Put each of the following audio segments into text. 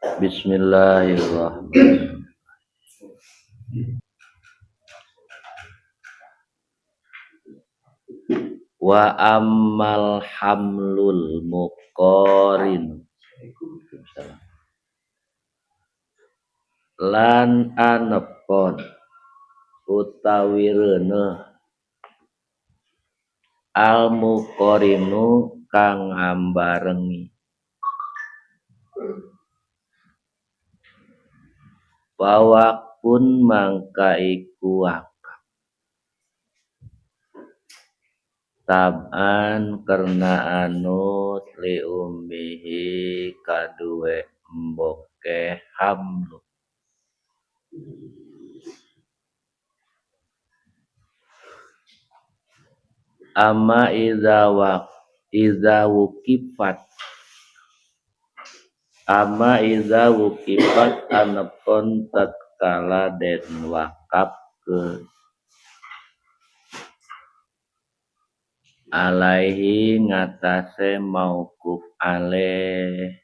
Bismillahirrahmanirrahim. Wa ammal hamlul muqarin lan anepon utawi reuneuh al muqarinu kang ambarengi pawakun mangka iku wakaf taban karena anut li ummihi kaduwe mboke hamlu ama iza wukifat anepon tatkala den wakafkeun alaihi ngatasé mauquf alaih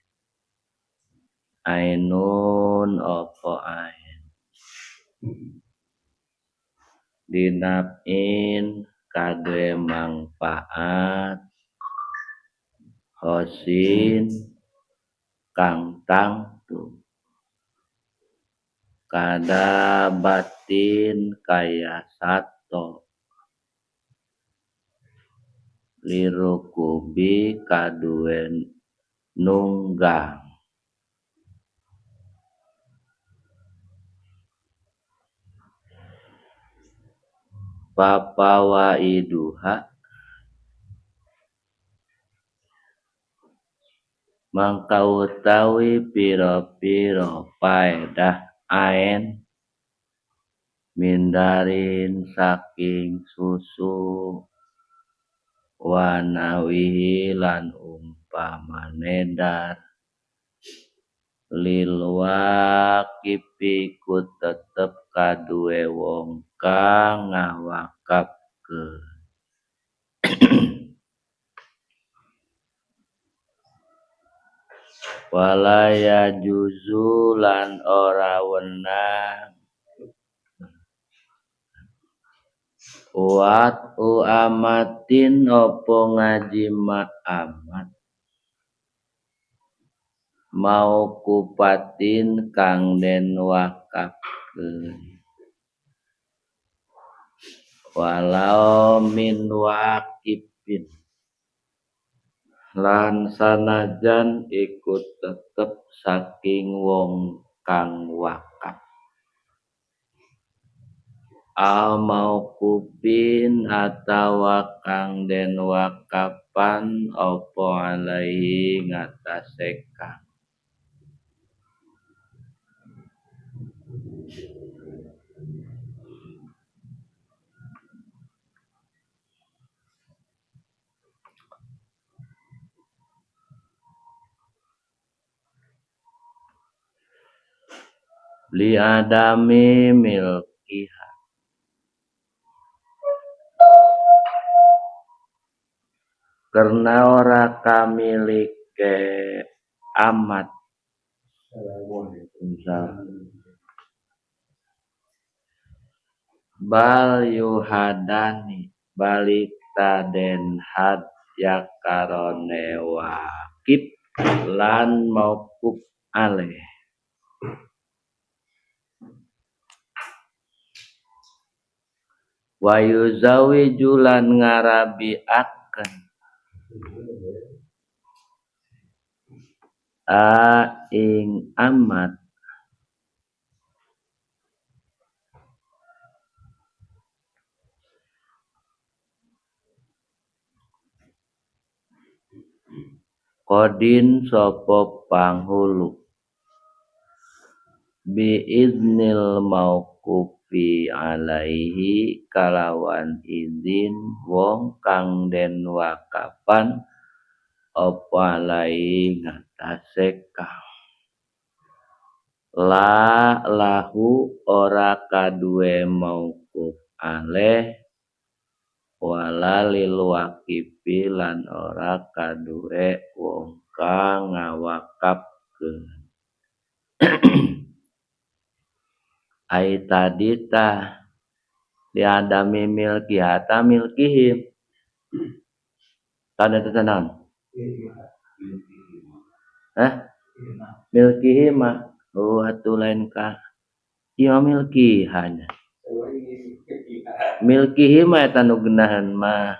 ainun apa ain dinapin kadue mangfaat hosin kang tangtu kada batin kaya sato lirukubi kadue nunggang papawaiduha mangka utawi pira-pira paedah aen mindarin saking susu wanawihi lan umpamane dar lil waqifi ku tetep kaduwe wong kang ngawakafkeun wala yajuzu lan ora wenang wat u amatin apa ngajima amat mau kupatin kang den wakafkeun walau min waqifin lan sanajan iku tetep saking wong kang wakaf al mauqufin atawa kang den wakapan apa alaihi ngatasé kang li adami milkiha karena ora kamilike amat. Bal yuhadani balik taden had yakarone waqif lan mauquf alaih wa yuzawiju lan ngarabiakeun a ing amat qadin sapa panghulu bi iznil mauqufi alaihi kalawan izin wong kang den wakapan apa alaihi ngatasé kang la lahu ora kaduwe mauquf alaih wala lil waqifi lan ora kaduwe wong kang ngawakafkeun. Ai tadi tah diadami milkiha ta milkihim. Tanda teh naon? Hah? Milkihi mah. Oh atuh lain ka. Ieu milkiha nya. Milkihi mah eta nu geunaheun mah.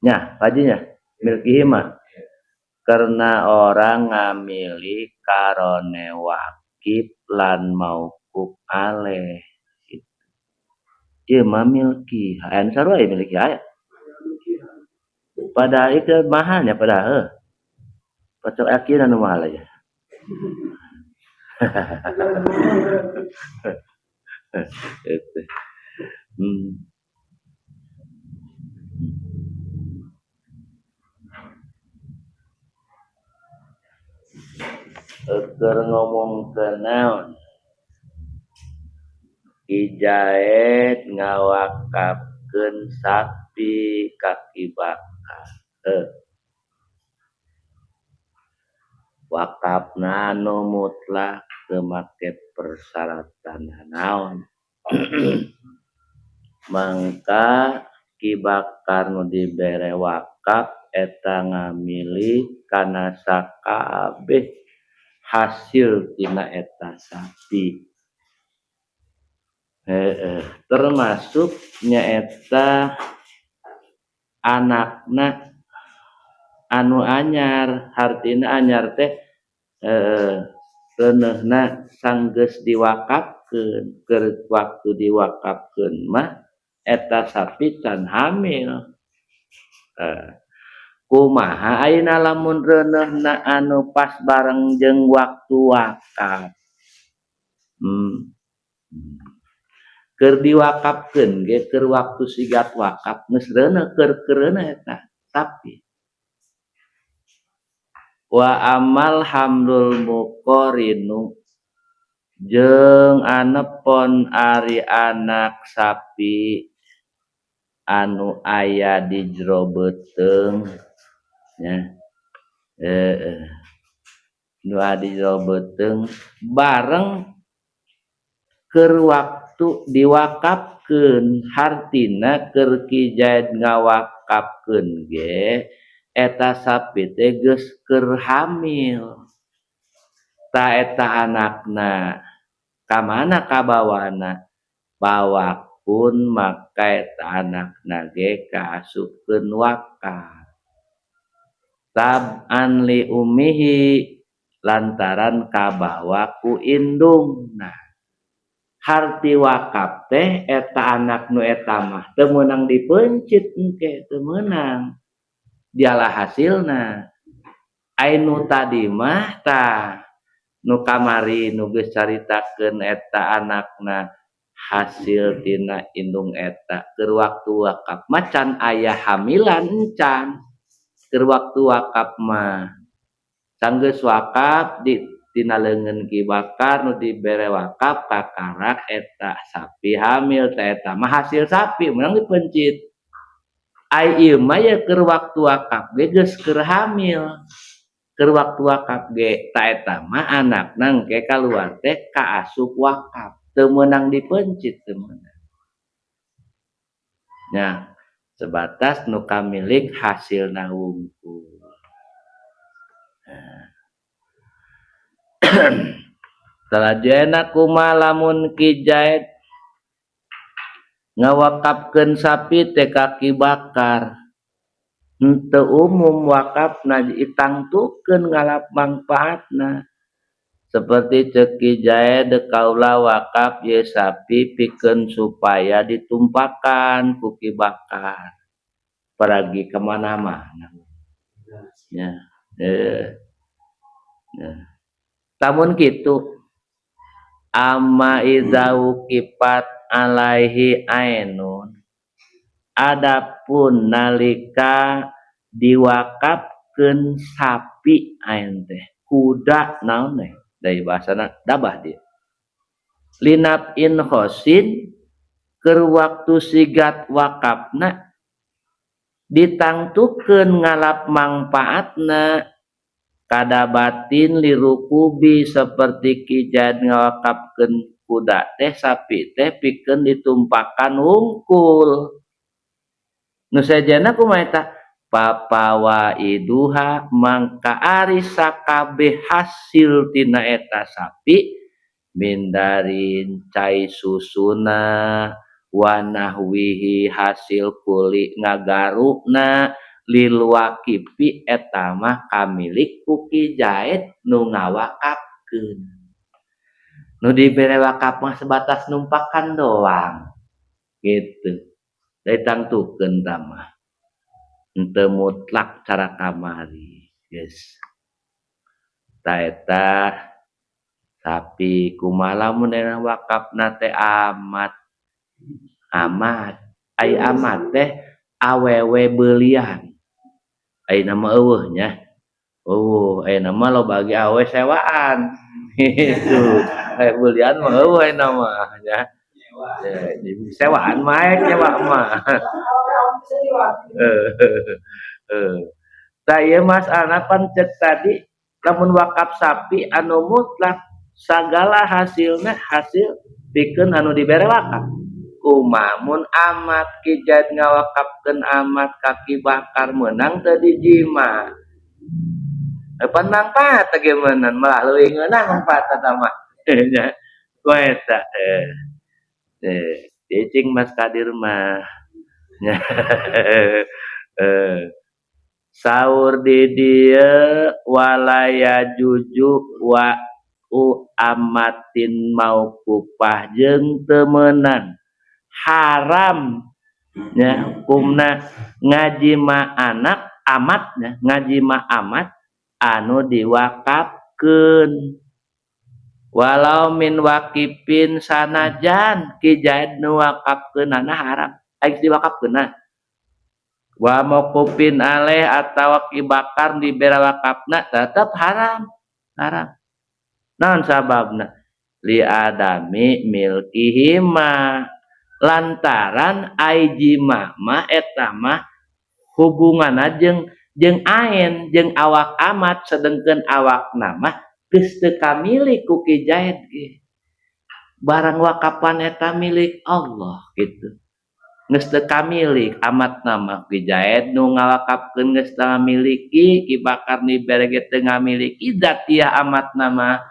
Nya, Pak Haji nya. Milkihi mah. Karena orang ngamili karone wakif lan mauquf alaih. Ieu mah milkiha. Aya sarua ieu milkiha aya. Padahal itu mahalnya padahal. Pacok akhirna nu mahal aja. Itu. Keur ngomong ke naon? Ijaet ngawakafkeun sapi kaki bakar. Wakafna anu mutlak teu make persyaratan naon. Mangka Ki Bakar nu dibere wakaf eta ngamili kana sakabeh hasil tina eta sapi. Termasuk nyaeta anakna anu anyar, hartina anyar teh reuneuhna sanggeus diwakafkeun, keur waktu diwakafkeun mah eta sapi can hamil. Kumaha ayeuna lamun reuneuhna anu pas bareng jeung waktu wakaf? Keur diwakafkeun ge keur waktu sigat wakaf geus reuneuh keur kereuneuh eta sapi. Wa amal hamlul muqarinu jeung anepon ari anak sapi anu aya di jero beuteung nya. Nu aya di jero beuteung bareng keur waktu diwakafkeun, hartina keur Ki Zaid ngawakafkeun ge eta sapi teh geus keur hamil. Ta eta anakna ka mana kabawana? Bawakun maka eta anakna ge kaasupkeun wakaf. Tab'an li ummihi lantaran kabawa ku indungna. Harti wakaf teh eta anak nu eta mah teu meunang dipeuncit engke, teu meunang. Dialah hasilna. Ai nu tadi mah tah nu kamari nu geus caritakeun eta anakna hasil tina indung eta keur waktu wakaf mah can aya hamilan encan. Keur waktu wakaf mah sanggeus wakaf di tina leungeun Ki Bakar nu dibere wakaf kakarak eta sapi hamil teh eta mah hasil sapi meunang dipencit. Ai ieu mah ye keur waktu wakaf ge geus keur hamil. Keur waktu wakaf ge ta eta mah anakna engke kaluar teh kaasup wakaf, teu meunang dipencit teu meunang. Nya sebatas nu kamilik hasilna wungkul. Salajengna kumaha lamun Ki Zaid ngawakafkeun sapi teh ka Ki Bakar. Henteu umum wakafna ditangtukeun ngalap mangfaatna. Seperti ceuk Ki Zaid deuk kaula wakaf ye sapi pikeun supaya ditumpakan ku Ki Bakar. Paragi ka mana-mana. Nya, Ya. Lamun kitu amma idza uqifat alaihi ainun, adapun nalika diwakafkeun sapi ain teh kuda naon teh dari bahasana dabah dia linap in khosin keur waktu sigat wakafna ditangtukeun ngalap mangfaatna Kadabatin lirukubi seperti Ki Zaid ngawakafkeun kuda teh sapi teh pikeun ditumpakan wungkul. Nu sejenna kumaha eta? Papawaiduha mangka ari sakabeh hasil tina eta sapi mindarin cai susuna wanahwihi hasil kuli ngagarukna lil wakifi eta mah kamilik ku Ki Zaid nu ngawakafkeun. Nu dibere wakaf mah sebatas numpakan doang gitu. Da ditangtukeun tah mah. Henteu mutlak cara kamari geus. Ta eta sapi kumaha lamun wakafna teh amat. Amat ai amat teh awewe beulian. Ayeuna mah eueuh nya. Eueuh ayeuna mah loba ge awewe sewaan gitu. Aya beulian mah eueuh ayeuna mah nya. Sewaan mah aya nyewa mah. Tah ieu masalahna pan ceuk tadi lamun wakaf sapi anu mutlak sagala hasilna hasil pikeun anu dibere wakaf. Kumaha mun amat Ki Zaid ngawakafkeun amat ka Ki Bakar meunang teu dijima. Pan mangfaat ge meunang malah leuwih ngeunah mangfaat eta mah. Nya kumaha eta cicing Mas Kadir mah. Saur di dieu walaya juju wa u amatin mauqufah jeung teu meunang haram nya hukumna ngajima anak amatnya ngajima amat anu diwakafkeun walau min wakifin sanajan Ki Zaid nu wakafkeunana haram ai geus diwakafkeunna wa mauqufin alaih atawa Ki Bakar dibere wakafna tetep haram haram naon sababna li adami milkihima lantaran ai jima mah eta mah hubunganna jeung ain jeung awak amat sedengkeun awakna mah geus teu kamilik ku Ki Zaid ge barang wakapan eta milik Allah gitu geus teu kamilik amatna mah Ki Zaid nu ngawakafkeun geus teu ngamiliki Ki Bakar dibere ge teu ngamiliki dzatiyah amatna mah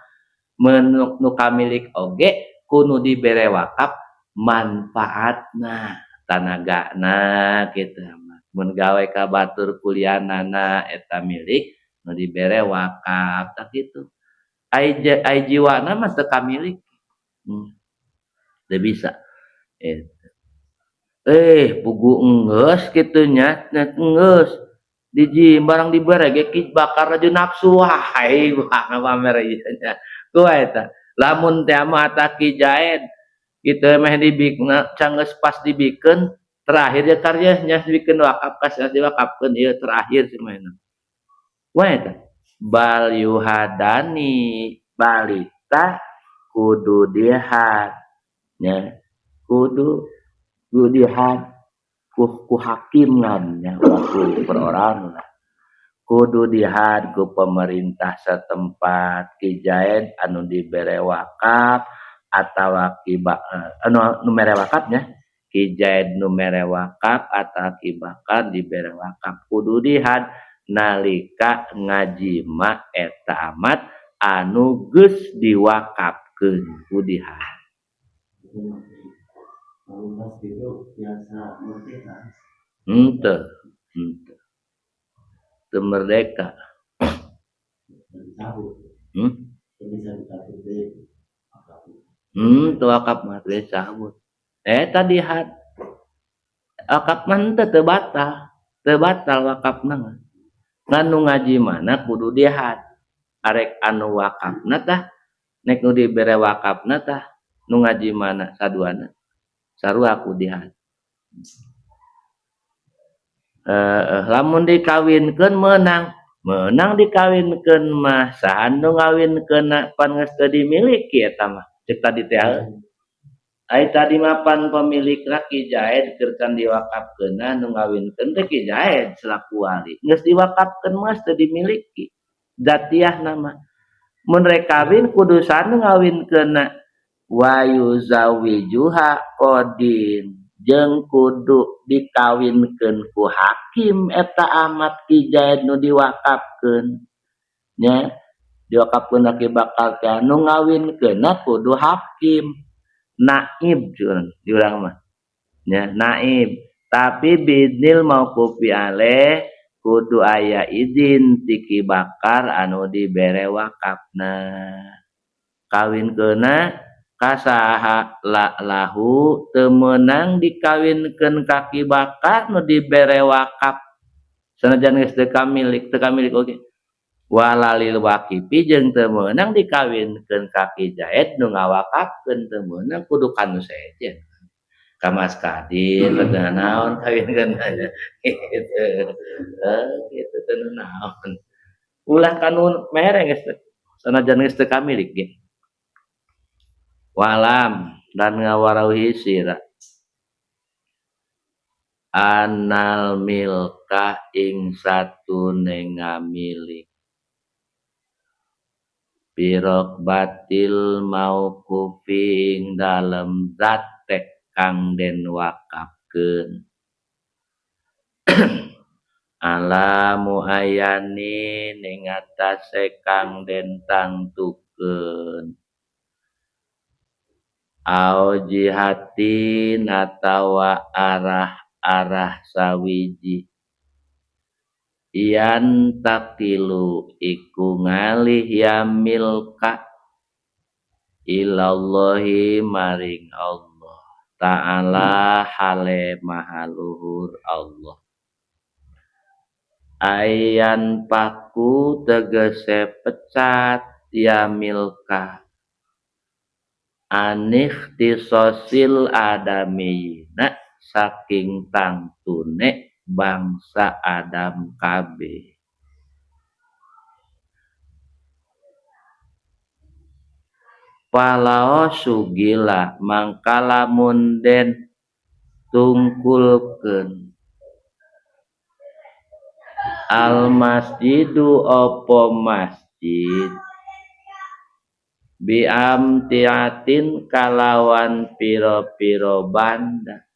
menuk nu kamilik oge ku nu dibere wakaf manfaatna tanagana kitu mun gawe ka batur kuliahnana eta milik nu dibere wakaf tah kitu ai jiwana mah teu kamilik teu bisa eta pugu enggeus kitu nya enggeus diji barang dibere ge Ki Bakar jeung nafsu wae pamer ieu nya kumaha eta lamun teh mah eta Ki Zaid kitu meh dibikeun can geus pas dibikeun terakhir ya karya nya dibikeun wakaf kas diwakafkeun ieu terakhir cenah kumaha eta bal yuhadani balita kudu dihad nya kudu dihad ku hakim nya ulah ku perorangan kudu dihad ku pemerintah setempat Ki Zaid anu dibere wakaf atawa Ki anu nu mere wakafnya Ki Zaid nu mere wakaf atawa Ki Bakar dibere wakaf kudu dihad nalika ngajima eta amat anu geus diwakafkeun kudu dihad. Henteu henteu teu merdeka. Teu wakaf mah teu dicabut. Eta dihad wakaf mah henteu teu batal wakafna mah. Ngan nu ngajimana kudu dihad. Arek anu wakafna tah nek nu dibere wakafna tah nu ngajimana saduana sarua kudu dihad. Lamun dikawinkeun meunang dikawinkeun mah saha nu ngawinkeunna pan geus teu dimiliki eta mah ceuk tadi teh. Ai tadi mah pan pemilikna Ki Zaid keur can diwakafkeunna nu ngawinkeun teh Ki Zaid selaku wali. Geus diwakafkeun mah teu dimiliki. Dzatiyah nama. Mun rek kawin kudu sanu ngawinkeunna wa yuzawijuha qadin jeung kudu dikawinkeun ku hakim eta amat Ki Zaid nu diwakafkeun nya diwakafkeun Ki Bakar teh nu ngawinkeunna kudu hakim naib di urang mah nya naib tapi biiznil mauqufi alaih kudu aya izin ti Ki Bakar anu dibere wakafna kawinkeunna kasaha la lahu teu meunang dikawinkeun ka Ki Bakar nu dibere wakaf sanajan geus teu kamilik oge walalil waqifi jeung teu meunang dikawinkeun ka Ki Zaid nu ngawakafkeun teu meunang kudu ka nu sejen ka Mas Kadir teu naon kawinkeun aja gitu gitu teu naon ulah ka nu mere geus sanajan geus teu kamilik ge. Walam dan ngawarauhi sira anal milka ing satune ngamilik pirok batil mauqufi ing dalem zat kang den wakafkeun ala muayani ning atase kang den tangtukeun au jihatin atawa arah-arah sawiji yan takilu iku ngalih ya milka ilallahi maring Allah ta'ala hale maha luhur Allah ayan paku tegese pecat ya milka anikhtisosil adamiyina saking tangtune bangsa Adam kabeh. Palao sugila mangka lamun den tungkulkeun al masjidu opo masjid biamtiatin kalawan piro-piro banda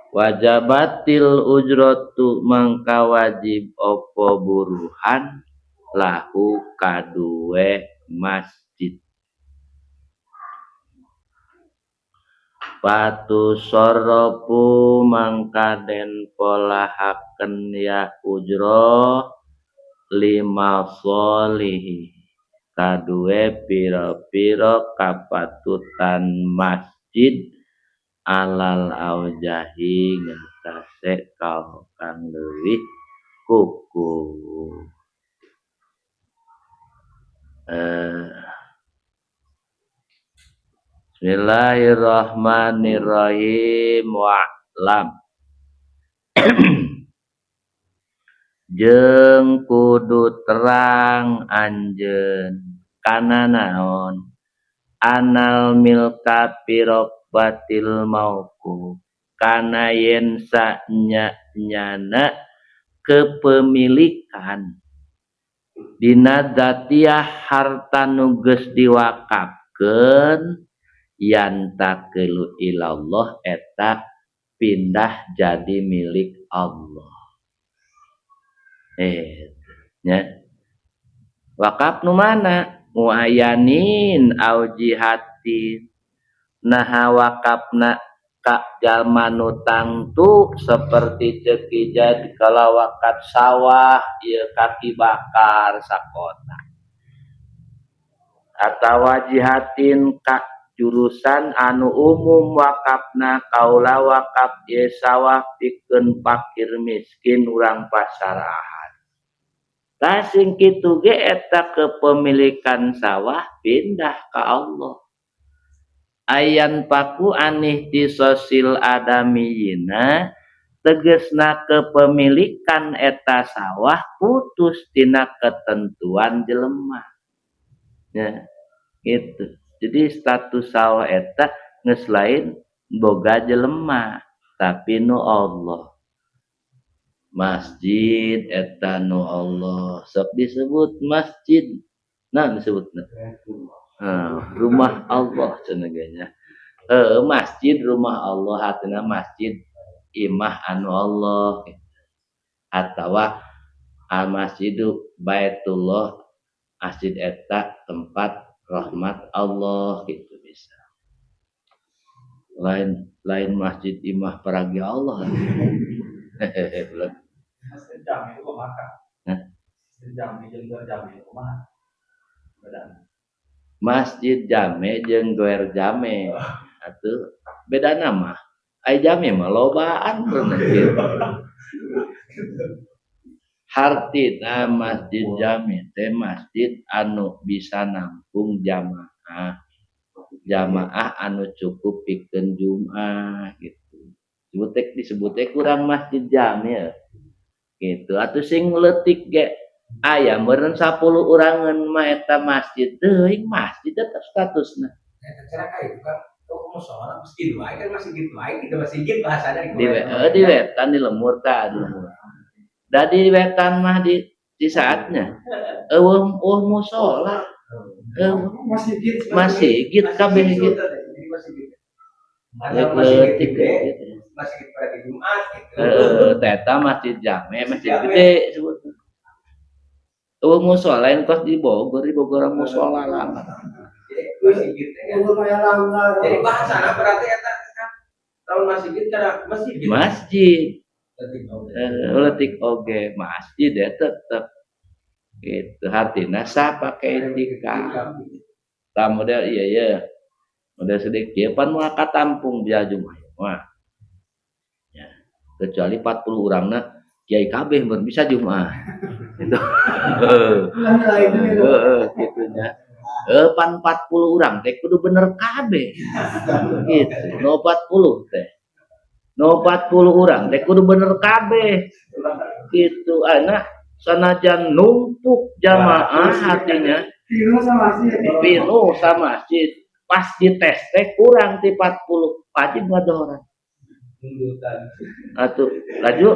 wajabatil ujratu mangka wajib opo buruhan lahu kaduwe masjid patusorrofu mangka den polahaken ya ujroh lima solihi kaduwe piro-piro kapatutan masjid alal aujahi ngatase kau kang leuwih kuku. Bismillahirrahmanirrahim. Wa'lam jeung kudu terang anjeun kana naon anal milka pirok batil mauquf kana yen sanya-nyana kepemilikan dina dzatiyah harta nu geus diwakafkeun yantaqilu ilallah eta pindah jadi milik Allah. Nya wakaf nu mana muayyanin au jihatin naha wakafna ka jalma nu tangtu seperti ceuk Ki Zaid kala wakaf sawah ieu ka Ki Bakar sakota atawa jihatin ka jurusan anu umum wakafna kaula wakaf ieu sawah pikeun fakir miskin urang pasarahan. Tah sing kitu ge eta kepemilikan sawah pindah ka Allah. Ayan paku anih tisosil adamiyina tegesna kepemilikan eta sawah putus tina ketentuan jelema. Ya, gitu. Jadi status sawah eta geus lain boga jelema tapi nu Allah. Masjid eta nu Allah, sok disebut masjid. Nah, disebutna. Nah, rumah Allah cenah ge nya. Masjid rumah Allah artinya masjid imah anu Allah gitu. Atawa al masjidu baitullah, masjid eta tempat rahmat Allah gitu bisa. Lain lain masjid imah paragi Allah. Hehehe. Masjid jami itu kumaha? Hah? Masjid jami jeung goer jami kumaha? Bedana. Masjid jame jeung goer jame. Atuh beda nama. Ai jame mah lobaan pernah gitu. Hartina masjid jame teh masjid anu bisa nampung jamaah. Jamaah anu cukup pikeun Jumat gitu. Disebut disebut teh kurang masjid jame gitu. Atuh sing leutik ge aya meureun 10 urangeun mah eta masjid teuing, masjid tetep statusna. Eta cara ka itu kan, oh, musola masjid wae kan, masjid wae gitu, masjid bahasana di di wetan, di lembur tah, di lembur. Da di wetan mah di saatnya eueuh eueuh musola. Eueuh. Masjid. Masjid kabeh gitu. Jadi masjid. Ada masjid Leutik gede, gitu. Masjid pada Jumat gitu. Heeh, eta masjid jame, masjid gede sebutna. Eueuh musola, lain kos di Bogor, di Bogor musola lama. Jadi masjid teh kan. Lumayan langgar. Jadi bahasana berarti eta kan tahun masjid karena masjid gitu. Masjid. Leutik oge. Leutik oge masjid ya tetep gitu, artinya sah pakai itikaf. Tah, model iya ya, model sedikit pan moal katampung biaya Jumat mah ya, kecuali 40 orangna kiai kabeh baru bisa Jumat gitu. Kan lain itu. Heeh, gitu nya. Pan 40 urang teh kudu bener kabeh gitu. No 40 teh, no 40 urang teh kudu bener kabeh gitu. Anak sanajan numpuk jamaah artinya Pinuh sama masjid. Pinuh sama masjid, pas dites teh kurang ti 40, wajib ngadohoran. Mundutan. Atuh laju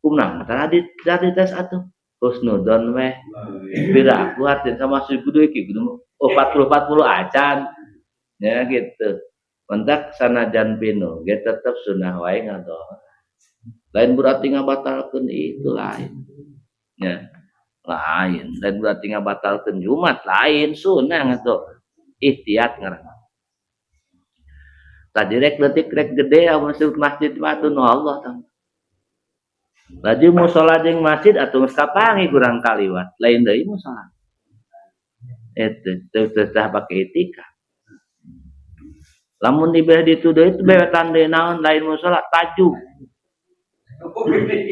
kumaha tadi tadi tes, atuh husnudon weh, piraku artinya sama masjid kudu iki kudu, oh, 40 40 acan ya gitu. Mentak sanajan pinuh ge tetep sunah wae ngadohoran, lain berarti ngabatalkeun itu, lain ya, lain lain berarti ngabatalkeun Jumat, lain, sunah ngadoh, ihtiyat ngaranna. Tadi rek leutik rek gede masuk masjid mah atuh nu Allah tah. Laju musola jeung masjid atuh geus kapanggih kurang kaliwat, lain deui musola. Itu teu teu tah pake itikaf. Lamun dibeh ditu deui teh bewetan deui naon, lain musola, tajug.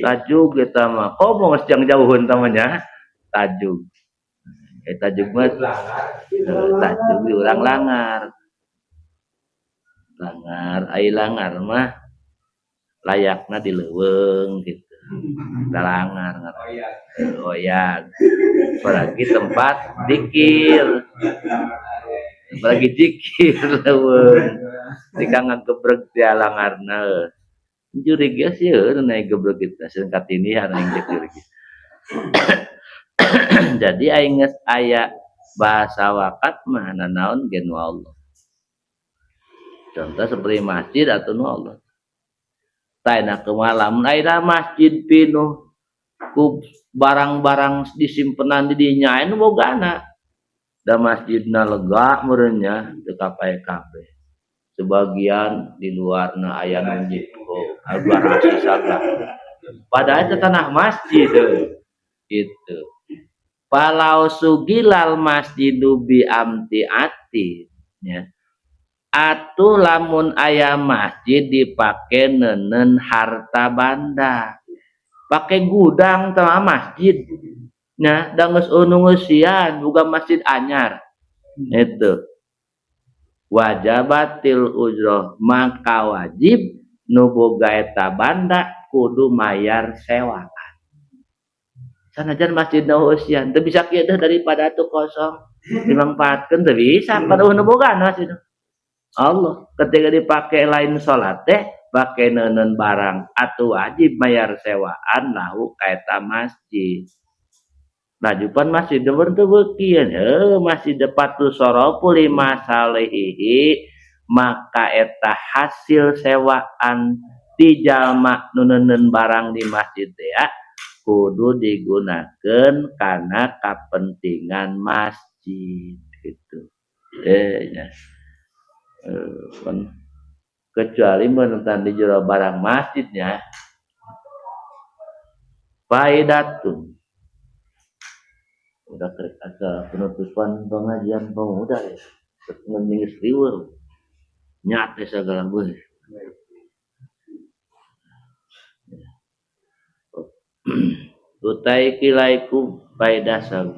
Tajug eta mah. Komo geus jang jauheun tah mah nya. Tajug. Tajug mah tajug di urang langar. Langar, ai langar mah layakna di leuweung gitu. Da langar Oh iya. Oyag. Apalagi tempat dikir. Apalagi jikir leuweung. Jika ngagebreg ti langarna. Jurig ge sieun naik gebreg kitu sieun katindihan aing jeung jurig. Jadi aing geus aya bahasa wakaf mah nanaon ge nu Allah. Contoh seperti masjid atau nu Allah. Tah, kumaha lamun ayeuna masjid pinuh ku barang-barang disimpenan di dinya anu bogana. Da masjidna lega meureun nya, teu kapae kabeh. Sebagian di luarna aya nu oh, garasi sagala. Padahal itu tanah masjid heuh. Gitu. Falau syughilal masjidu bi amtiati nya. Atuh lamun aya masjid dipake neuneu harta banda. Pake gudang tah masjid. Nya da geus nu ngeusian boga masjid anyar. Itu. Wajabatil ujroh, maka wajib nu boga eta banda kudu mayar sewaan. Sanajan masjid nu eusian teu bisa kieu deh, daripada atuh kosong dimangfaatkeun teu bisa, padahal nu boga masjid. Allah ketika dipakai lain salat teh Pake neuneun barang atuh wajib mayar sewaan lahu ka eta masjid. Nah jupan masjid teu beukieun heuh masjid patu sorofu lima salehihi maka eta hasil sewaan ti jalma nu neuneun barang di masjid teh kudu digunakeun kana kapentingan masjid gitu. Nya. Kecuali menentang di jero barang masjidnya. Faidatun. Udah ada penutupan pengajian pemuda ya. Mending riweuh. Nyate segala beuh. Utai kilaiku faidah sawi.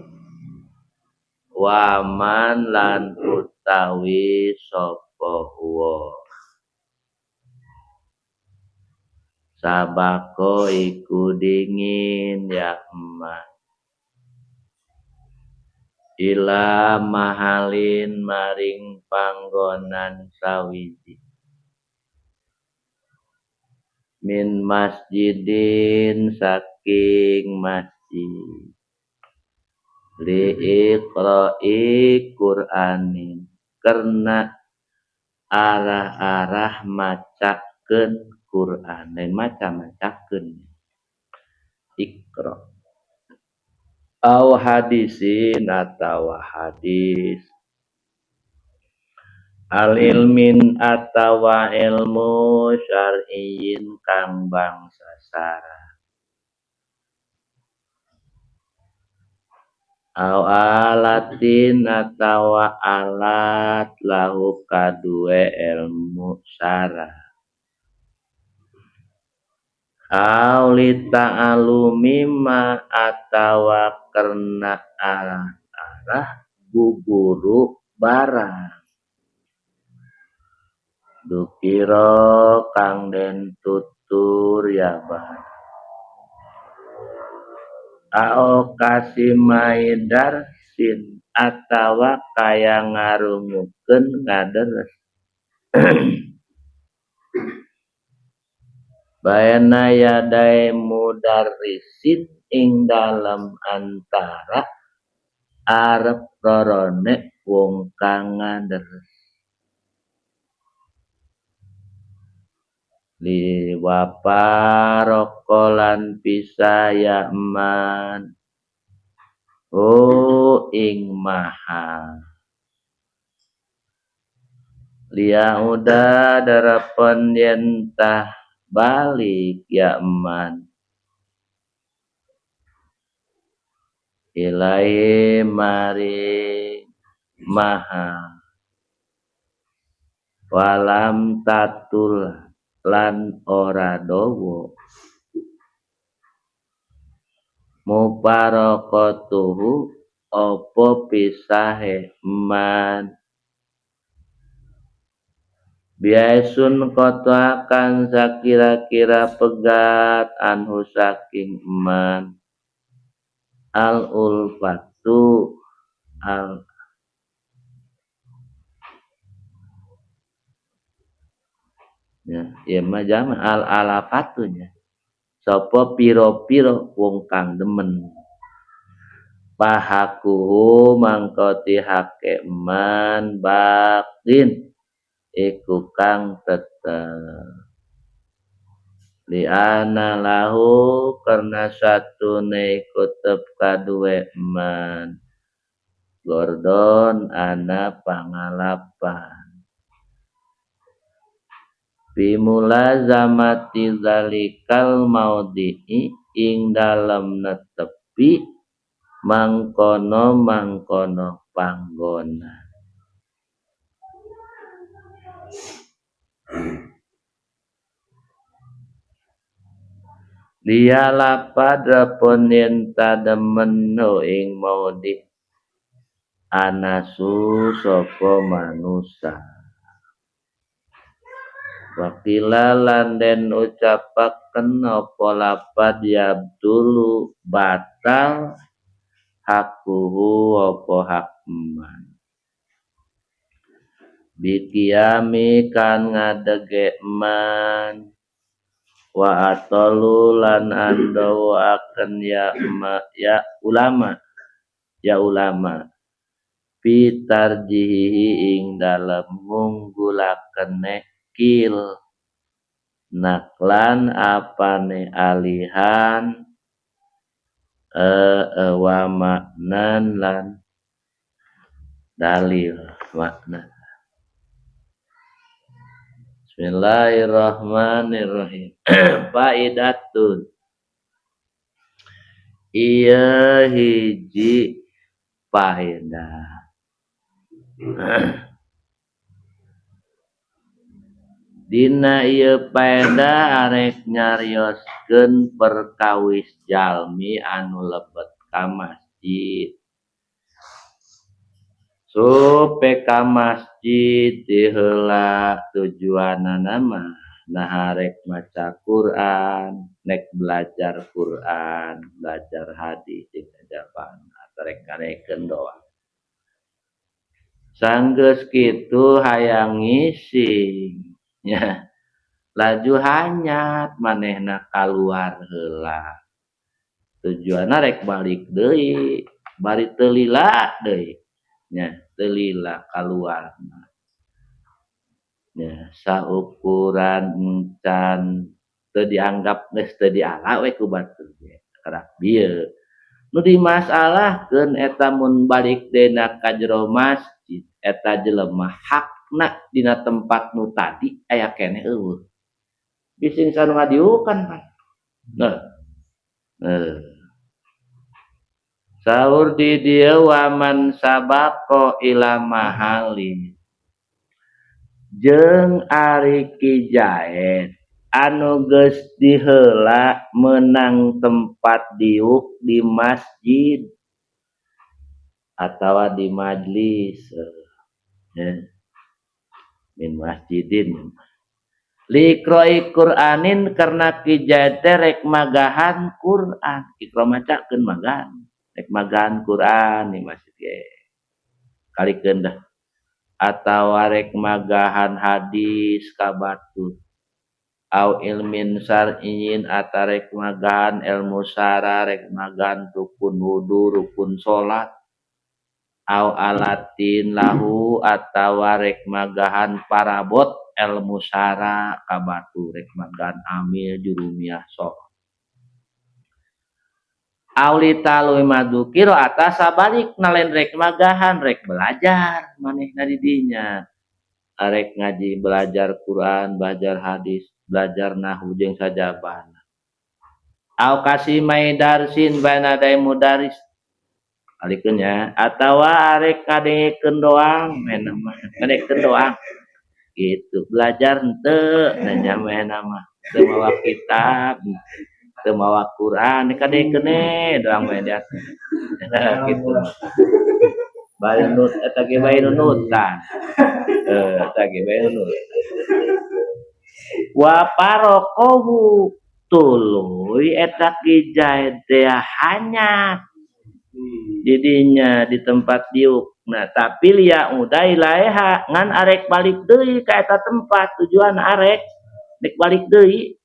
Waman lan utawi sapa huwa. Sabako iku dingin ya emak. Ila mahalin maring panggonan sawiji. Min masjidin saking masjid. Li iqra'i Qur'anin karena arah-arah macakeun Qur'an lain maca-macakeun iqra au hadisin atawa hadis al ilmin atawa ilmu syar'iyyin kang bangsa syara au alatin atawa alat lahu kadue ilmu syara au li ta'alumi ma atawa karena arah-arah guguru barang dukira kang den tutur ya barang ao kasimai darsin atawa kaya ngarungukeun ngaderes baena yadai mudarrisin ing dalem antara arep rorone wong kang ngaderes liwaparoko lan pisah ya man oh ing maha lia uda darapan yen tah balik ya man ilai mari maha walam tatul lan ora dawa muparaqatuhu apa pisahe man biasun qata'akan sakira-kira pegat anhu saking man al ulfatu al ya, ya mah jama al alafatunya sapa piro-piro wong kang demen pahakuhu mangko tihake man bakin iku kang tetep li'ana lahu karena satune iku tetep kaduwe man gordon ana pangalapan bimulazamati zalikal maudhi'i ing dalem netepi mangkono-mangkono panggonan. Dia lapadra pun yen tademen ing maudhi anasu sapa manusa. Wakila lan den ucapaken apa lapad yabtulu batal hakuhu apa hak man. Biqiyami kan ngadege man wa atalu lan andawaken ya ma, ya ulama ya ulama fi tarjihi ing dalem ngunggulaken kil naklan apane alihan wa maknan lan dalil makna. Bismillahirrahmanirrahim. Faidatun ieu hiji faedah. Dina ieu faedah arek nyarioskeun perkawis jalmi anu lebet ka masjid. Supe ka masjid diheula tujuanana mah nah arek maca Quran, nek belajar Quran, belajar hadis jeung sajabana arek ngarekeun doa. Sanggeus kitu hayang ngising nya laju hanyat manehna kaluar heula. Tujuanna rek balik deui, bari teu lila deui. Nya teu lila kaluarna. Nya saukuran encan teu dianggap geus teu diala we ku batur ge. Karak bieu. Nu dimasalahkeun eta mun balik deuna ka jero masjid eta jelema hakna dina tempat nu tadi aya keneh eueuh. Bising sanu ngadiukan pan. Nah. Saur di dieu waman sabaqo ila mahali jeung ari Ki Jaed anu geus diheula meunang tempat diuk di masjid atawa di majlis ya. Min masjidin liqra'i Qur'anin karena Ki Jaed teh rek magahan Qur'an, ikra macakeun magahan rek magahan Qur'an di masjid ge kalikeun dah atawa rek magahan hadis ka batur au ilmin syar'iyyin atawa rek magahan ilmu syara rek magahan rukun wudu rukun salat au alatin lahu atawa rek magahan parabot ilmu syara ka batur rek magahan amil jurumiyah sok auli talui madukiro atas sabalik nalen rek magahan rek belajar manehna di dinya arek ngaji belajar Quran belajar hadis belajar nahwu jeung sajabana au kasimai darsin baina dai mudaris alikeun nya atawa arek kadengekeun doang manehna mah kadengekeun doang gitu belajar henteu nanya manehna mah teu mawa kitab teu mawa Quran kadengekeun doang mah dia gitu bari nut eta ge bae nunutan eta ge bae nunutan wa parokohu tuluy eta Ki Jaed teh hanyat didinya di tempat diuk nah tapi lia udah ilaeha ngan arek balik deui ka eta tempat tujuan arek rek balik deui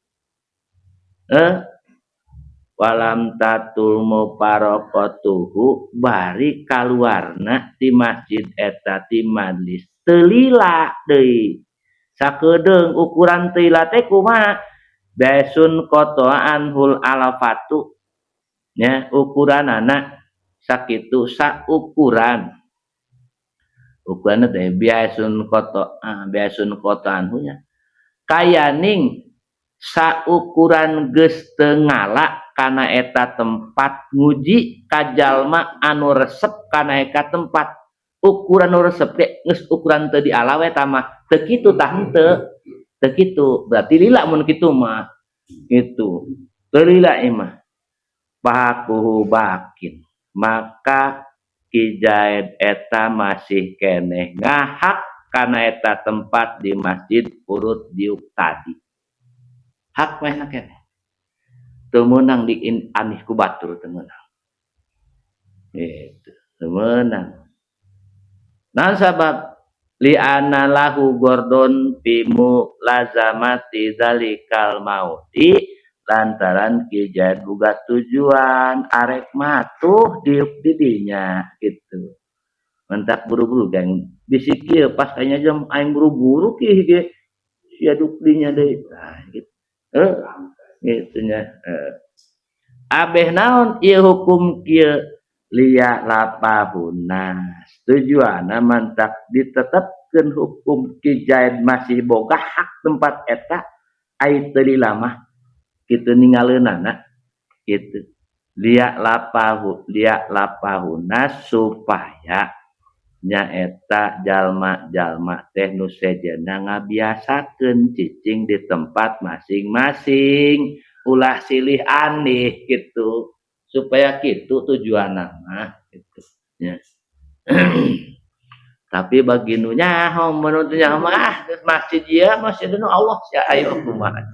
walam tatul muparaqatuhu bari kaluarna di masjid eta ti majlis teu lila deui sakedeung ukuran teu lila teh kumaha basun qata anhul alafatu nya ukuranana sakitu saukuran ukuranna teh biasun qata biasun qata anhu nya kayaning saukuran geus teu ngala kana eta tempat nguji ka jalma anu resep kana eta tempat ukuran nu resep ge geus ukuran teu diala we eta mah teu kitu tah henteu teu kitu berarti lila mun kitu mah kitu teu lila ieu mah pahakuhu bakin maka Ki Jaed eta masih keneh ngahak kana eta tempat di masjid urut diuk tadi hak meh keneh teu meunang di anih ku batur teu meunang gitu teu meunang naon sabab Li anna lahu gordon pimu lazamati zalikal mauti lantaran Ki Zaid boga tujuan arek matuh diuk di dinya gitu. Mentak buru-buru geng bisi kieu pas aya jam aing buru-buru kieu ge sia duk dinya deui. Nah gitu. Gitu nya. Abeh naon ieu hukum kieu liya lapahunas. Tujuanna mantak ditetepkeun hukum Ki Zaid masih boga hak tempat eta ai teu lila mah kitu ningaleunana kitu. Liya lapahu liya lapahunas supaya nyaeta jalma-jalma teh nu sejenna ngabiasakeun cicing di tempat masing-masing ulah silih aneh gitu supaya kitu tujuanna mah gitu nya. Tapi bagi nu nyaho menurut nyaho mah masjid ieu masjid nu Allah sia ayo kumaha.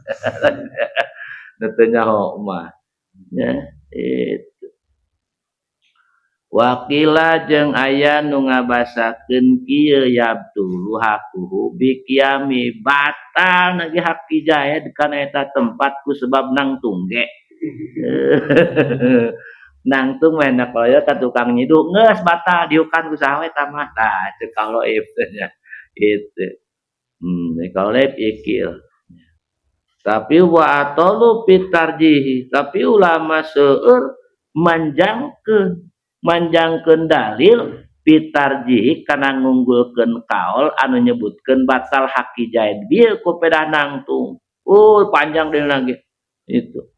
Nu teu nyaho mah nya itu. Wakila jeung aya nu ngabasakeun kieu yabtulu hakuhu biqiyami batal nage hak Ki Zaid kana eta tempat ku sebab nangtung ge. Nangtung we na koyo ka tukang nyidu geus batal diukan ku saha we eta mah. Tah ceuk kaloib teh nya. Gitu. Kaloib ikil. Tapi wa atalu fitarjihi, tapi ulama seueur manjangkeun dalil fitarjihi kana ngunggulkeun kaol anu nyebutkeun batal hak Ki Zaid bieu ku pedah nangtung. Panjang deui lagi. Itu.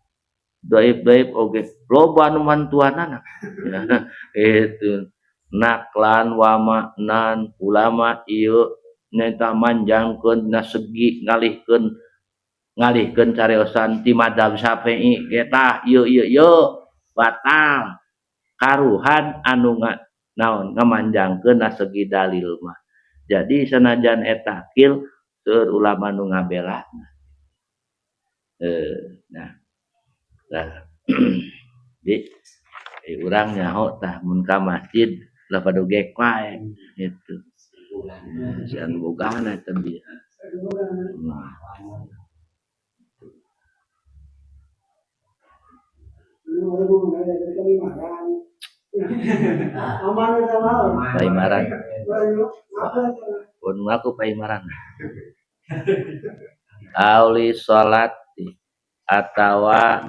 Daib-daib oge loba anu mantuanana. Itu. Naklan wa maknan ulama ieu nyaeta manjangkeun na segi ngalihkeun cariosan ti madzhab Syafi'i ge tah ieu ieu ieu batal karuhan anu naon ngamanjangkeun na segi dalil mah. Jadi sanajan eta kil seueur ulama nu ngabela. Nah. Tah. Di urang nyaho tah mun ka masjid lah padugek wae gitu. Si anu bogana eta bieu. Paimaran. Pun ngaku paimaran. Auli salat atawa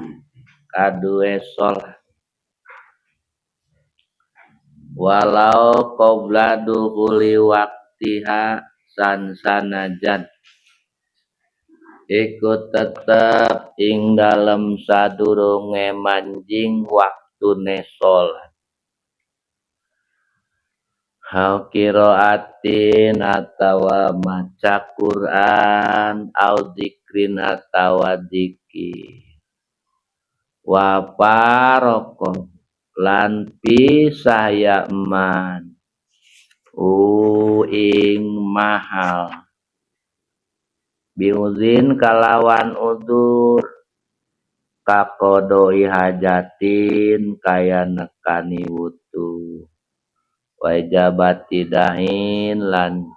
kadue salat. Walau qabla dukhuli waqtiha sansanajan iku tetep ing dalem sadurunge manjing waktune salat. Au qiraatin atawa maca Quran, au dzikrin atawa dzikir. Wa faraqo lan pisah ya man ing mahal biuzin kalawan udzur kaqodoi hajatin kaya nekani wutu wa ijabati dain lan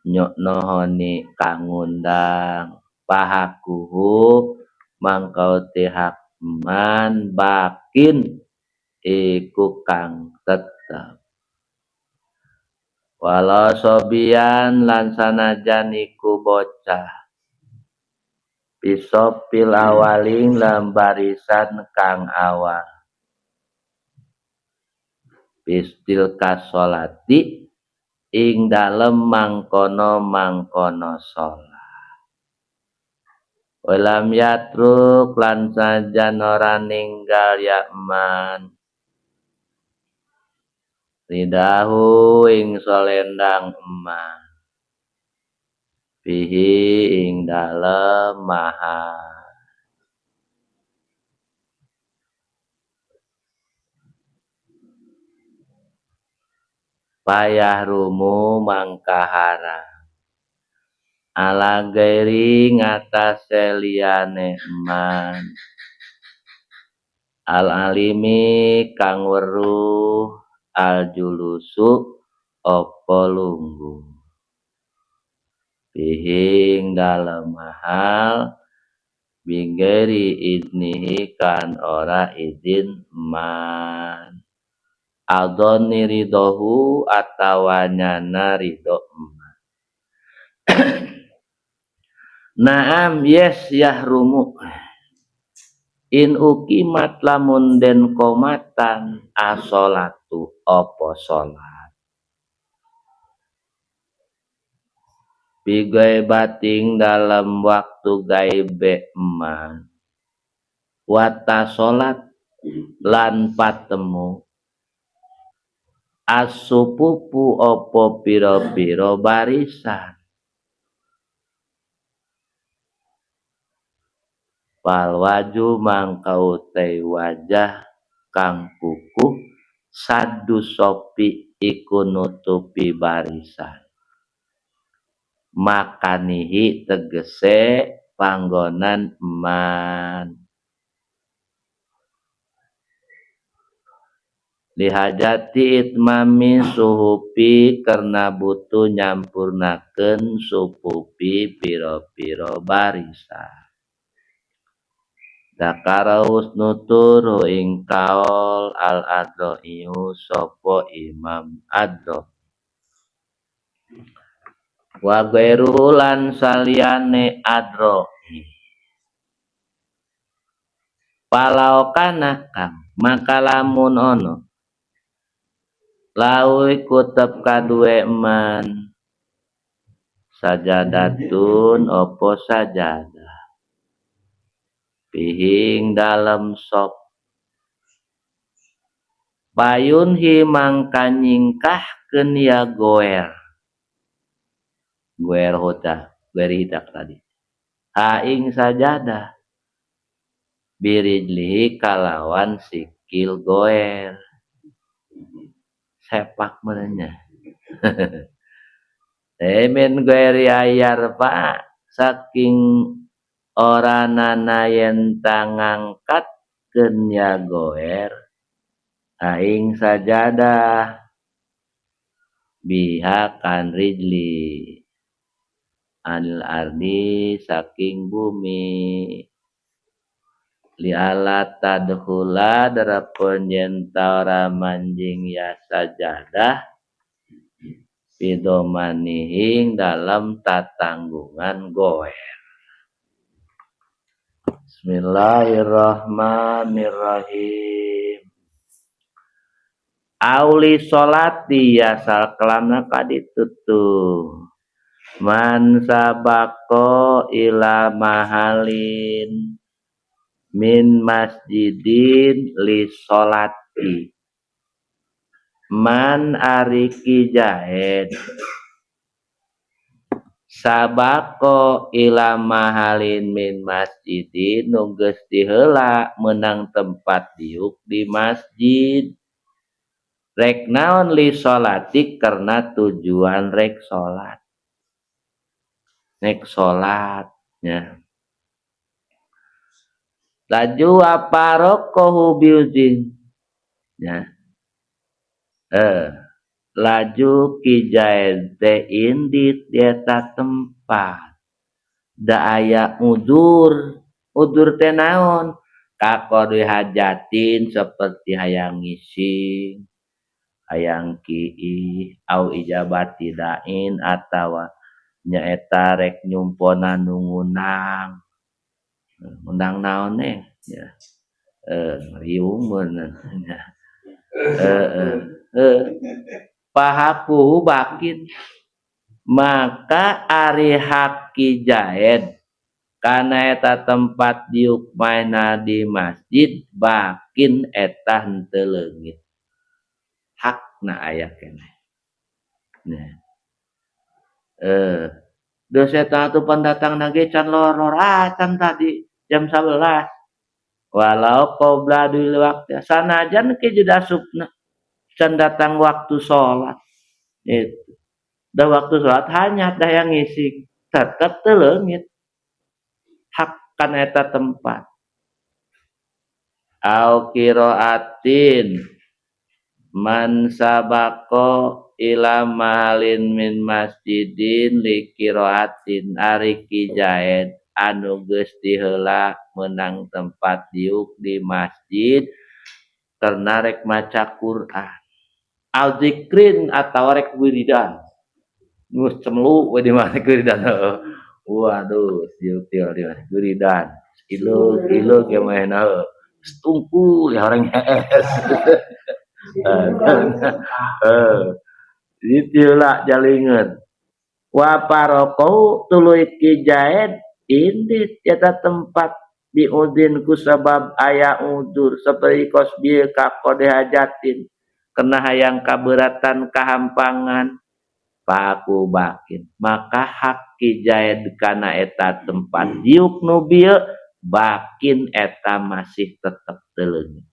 nyoknohoni kangundang pahakuhu mangkau tihak man bakin iku kang tetep walau sobian lan sanajan iku bocah pisopil awaling lan barisan kang awal pistil kasolati ing dalem mangkono-mangkono salat. Walam yatruk lan sajan ora ninggal yakman ridahu ing solendang eman fihi ing dalem maha payah rumu mangkahara ala gairi ngatasé liyane eman al alimi kang weruh al julusu apa lungguh. Pihing dalam hal bighairi idnihi kan ora izin man adoni ridohu atawa nyana ridho man. Naam yes yahrumu in ukimat lamun den komatan asolatu apa salat bigai bating dalam waktu gaibe eman wata salat lan patemu asupupu opo piro-piro barisan pal waju mangka utai wajah kang kukuh sadu sopi iku nutupi barisan makanihi tegese panggonan eman lihajati itmami suhupi karena butuh nyampurnakeun supupi piro-piro barisan dakara nutur ing kaol al adro'iyu sapa Imam Adro wa ghairuhu lan saliyane adro'i palau kana kang maka lamun ono lawi kutep kaduwe man sajadatun opo sajadah pihing dalem sop payun hi mangka nyingkahkeun ya goer goer hota goer hitak tadi haing sajadah birijlihi kalawan sikil goer sepak menenya men goer ayar pak saking ora nana yen tangangkatkeun ya goer aing sajadah biha kan rijli anil ardi saking bumi li ala tadkhula darapun yen ta ora manjing ya sajadah pidomanihing dalam tatanggungan goer. Bismillahirrahmanirrahim. Auli sholati asal kelamna kaditutuh man sabaqo ila mahalin min masjidin li sholati man ariki jahed sabaqo ila mahalin min masjidin nu geus diheula meunang tempat diuk di masjid rek naon li sholati karena tujuan rek sholat nek sholatnya laju aparokohu biuzin ya laju kijaed teh indit di eta tempat da aya udur udur teh naon kakodui hajatin seperti hayang ngising hayang kiih au ijabati dain atawa nyaeta rek nyumpona nu ngundang ngundang naon eh ya riung meunang nya pahaku bakin maka ari hak Ki Jaed kana eta tempat diuk maena di masjid bakin eta henteu leungit hakna aya keneh nah dosa eta pendatang nage can lor-lor can tadi jam 11 walau qabla dul waktu sanajan ke juda supna can datang waktu sholat itu dah waktu sholat hanya dah yang ngisi tetep teu leungit hak kana eta tempat au qiraatin man sabaqo Ila mahalin min masjidin li qiraatin, ari Ki Zaid anu geus diheula meunang tempat diuk di masjid karena rek maca Quran, au zikrin, atawa rek wiridan, geus cemlu we di mana wiridan. Waduh, diuk di mana wiridan, iluk iluk ya manehna tungkul ya orang hees. Itu lah jalingan wa faraqahu, tuluy Ki Zaid indit eta tempat, biudzrin, ku sabab aya udzur, seperti kos bieu ka qodho hajatin, kena hayang kaberatan kahampangan. Fahaqquhu baqin, maka hak Ki Zaid kana eta tempat diuk nu bieu, baqin, eta masih tetep teu leungit.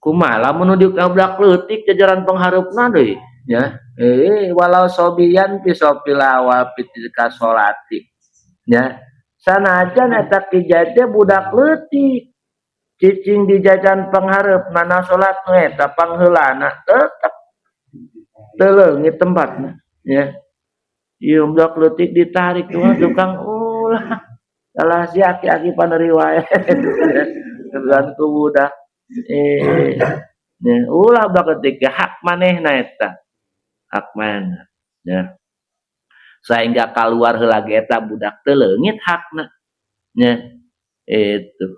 Kumaha lamun nu diuk budak leutik jajaran panghareupna deui nya? Walau shobiyan fi shofil awwal fi tilka sholati nya, sanajan eta Ki Zaid teh budak leutik cicing di jajaran panghareupna na salat nu eta pangheulana, tetep teu leungit tempatna nya. Ieu budak leutik ditarik tuh tukang, ulah salah si aki-aki paneri wae dan ku budak nya, ulah budak leutik, hak manehna eta, hak manehna nya, sehingga keluar heula ge eta budak teu leungit hakna nya itu.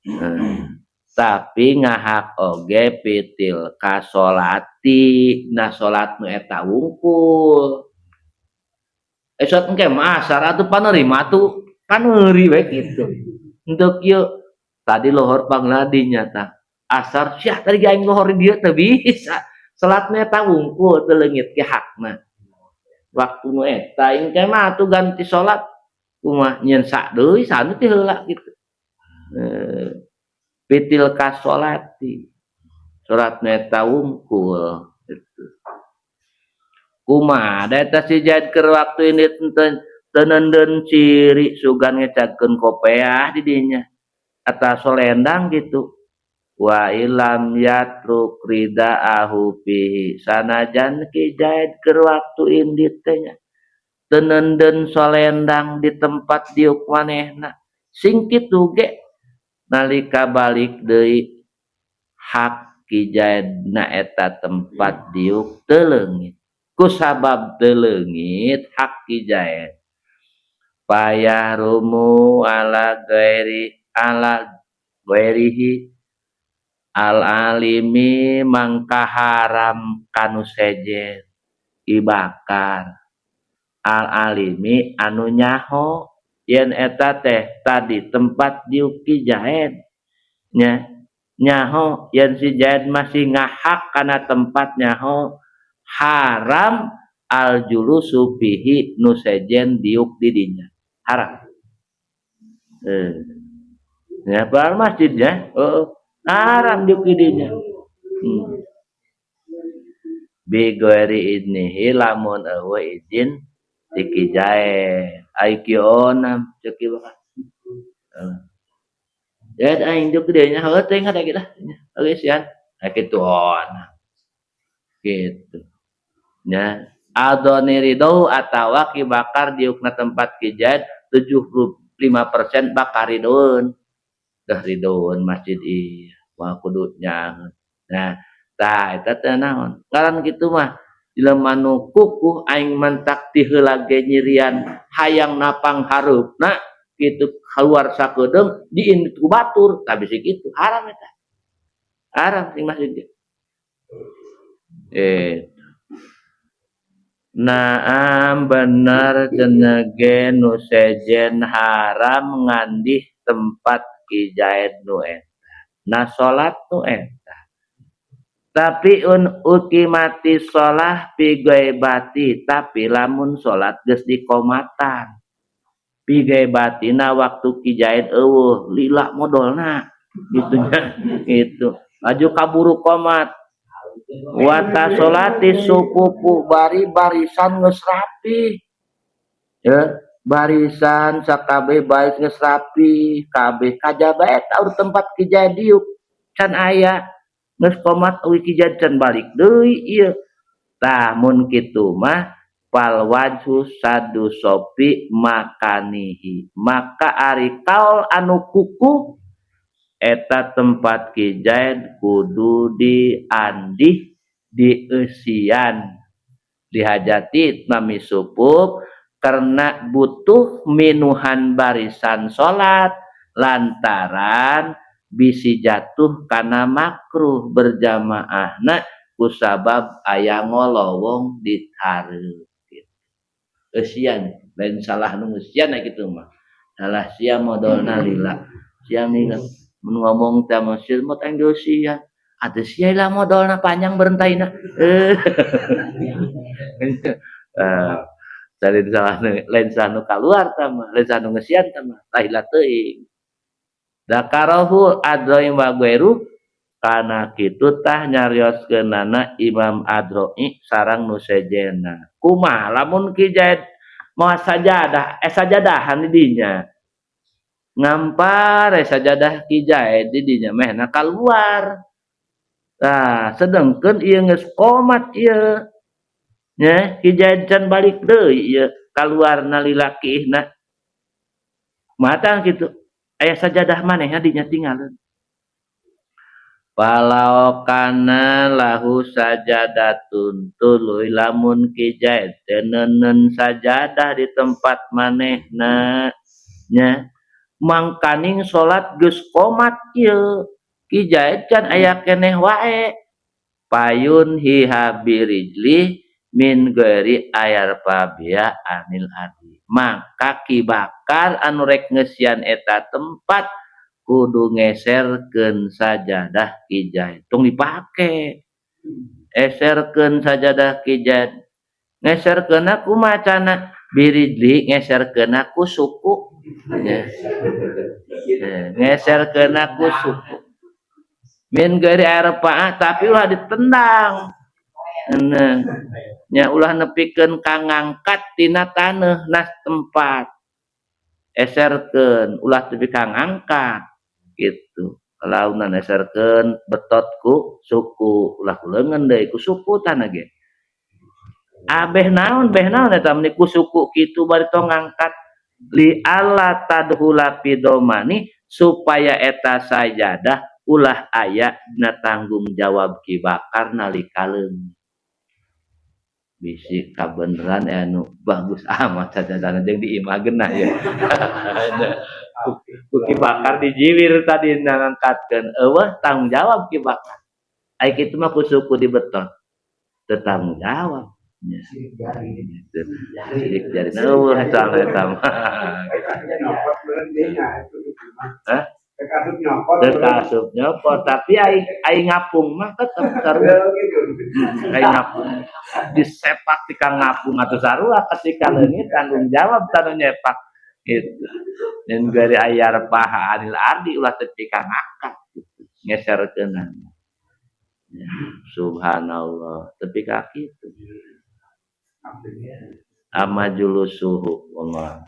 Nah, tapi ngahak oge fi tilka sholati na salat nu eta wungkul. Salat engke mah asar atuh panerima atuh paneuri we kitu. Henteu kieu, tadi lohor pangladinya tah asar sia tadi aing lohor di dieu, teu bisa. Salatna eta wungkul teu leungit ge hakna waktu nu eta. Engke mah atuh ganti salat kumaha, nyieun sak deui sanu ti heula kitu. Fi tilka sholati, salat nu eta wungkul gitu. Kumaha da eta si Zaid keur waktu ini teu neundeun ciri, sugan ngecagkeun kopeah di dinya atawa solendang gitu. Wa illam yatruk ridaahu fihi, sanajan Ki Zaid keur waktu indit teh nya teu neundeun solendang di tempat diuk manehna, sing kitu ge nalika balik deui hak Ki Zaid na eta tempat diuk teu leungit. Ku sabab teu leungit hak Ki Zaid, fayahrumu ala ghairi, ala ghairihi al alimi, mangka haram kanu sejen Ki Bakar al alimi anu nyaho yen eta teh tadi tempat diuk Ki Zaid nya, nyaho yen si Zaid masih ngahak kana tempat, nyaho haram al julusu fihi, nu sejen diuk di dinya haram. Ya padahal masjid ya, oh, haram diuk di dinya. Bi ghairi idnihi, lamun euweuh izin ti Ki Zaid. Ai kieu onam ceuk Ki Bakar. Ya aing diuk di dinya, heueuh teuing ada gitu oke sian. Nah, kitu onam gitu nya. Adoni ridho, atawa Ki Bakar diukna tempat Ki Zaid 75% bakar ridoeun, dah ridoeun masjid ieu mah kudu nyaheun. Nah, tah eta teh naon ngaran kitu mah, jelema nu kukuh aing mantak ti heula ge nyirian hayang napang hareupna kitu, keluar sakedeung diindit ku batur, tah bisi kitu haram eta, haram sing masjid ge. Naam, bener cenah ge nu sejen haram ngandih tempat Ki Zaid nu eta na salat nu eta. Tapi in uqimatis sholah fi ghaibati, tapi lamun salat geus dikomatan, fi ghaibatina, waktu Ki Zaid euweuh, lila modolna gitu nya, gitu laju kaburu komat, wa tashollati sufufu, bari barisan geus rapi ya, barisan sakabeh baik geus rapi kabeh, kajaba eta tempat Ki Zaid diuk can aya. Geus qomat euy Ki Zaid can balik deui ieu. Tah mun kitu mah fal wajhu saddu sofi makanihi. Maka ari kaol anu kukuh eta tempat Ki Zaid kudu diandih dieusian dihajati itmami supuf karena butuh minuhan barisan salat lantaran bisi jatuh kana makruh berjamaahna kusabab aya ngolowong di hareup gitu. Eusian lain salah nu ngeusian kitu mah. Salah sia modolna lila. Sia lila mun ngomong teh masjid mah teh dieusian. Atuh sia lah modolna panjang berentaina. Lain salah lain salah nu kaluar tah mah, lain salah nu ngeusian tah mah, lila teuing. Dzakarahu Adroi wa ghairu kana kitu tah nyarioskeunana Imam Adroi sareng nu sejenna. Kumaha lamun Ki Zaid moal sajadah, sajadahan di dinya. Ngampar sajadah Ki Zaid di dinya mehna kaluar. Tah, sedengkeun ieu geus qomat ieu. Nya, Ki Zaid can balik deui ieu kaluarna lila kiihna. Mata kitu. Aya sajadah manehna dinya tinggalin. Walau kana lahu sajadatun tuluy lamun Ki Zaid teh neuneu sajadah di tempat manehna nya mangkaning salat geus qomat ieu Ki Zaid can aya keneh wae payun hiha birijli min ghairi ayarfa biha anil ardi maka Ki Bakar anu rek ngeusian eta tempat kudu ngeserkeun sajadah Ki Zaid tong dipake eserkeun sajadah Ki Zaid ngeserkeunna kumaha cana birijli ngeserkeunna ku suku nya ngeserkeunna ku suku min ghairi arfa'ah tapi ulah ditendang nya ulah nepikeun ka ngangkat tina taneuh nas tempat eserkeun ulah tepi ka ngangkat gitu launan eserkeun betot ku suku ulah ku leungeun deui ku suku tanah ge abeh naon beh naon eta meni ku suku kitu bari tong ngangkat li alla tadkhula fi domani supaya eta sajadah ulah aya dina tanggung jawab Ki Bakar nalika leungit bisi kabeneran anu bagus amat sajadahna jeung di imah geunah ya. Ku Ki Bakar dijiwir tadi ngangkatkeun eueuh tanggung jawab Ki Bakar. Ai kitu mah ku suku dibetot. Teu tanggung jawab. Sirik jari. Sirik jari. Eueuh soalna eta mah. Hah? Teu nyopot. Teu asup nyopot, tapi ai ngapung mah tetep sarua. Ai ngapung disepak ti ka ngapung atuh sarua ketika leungit tanggung jawab tanu nyepak gitu. Dan gari ayar paha anil ardi ulah tepi ka ngangkat gitu. Ngeserkeunana. Ya, subhanallah, tepi ka kitu. Ama julusuhu Allah.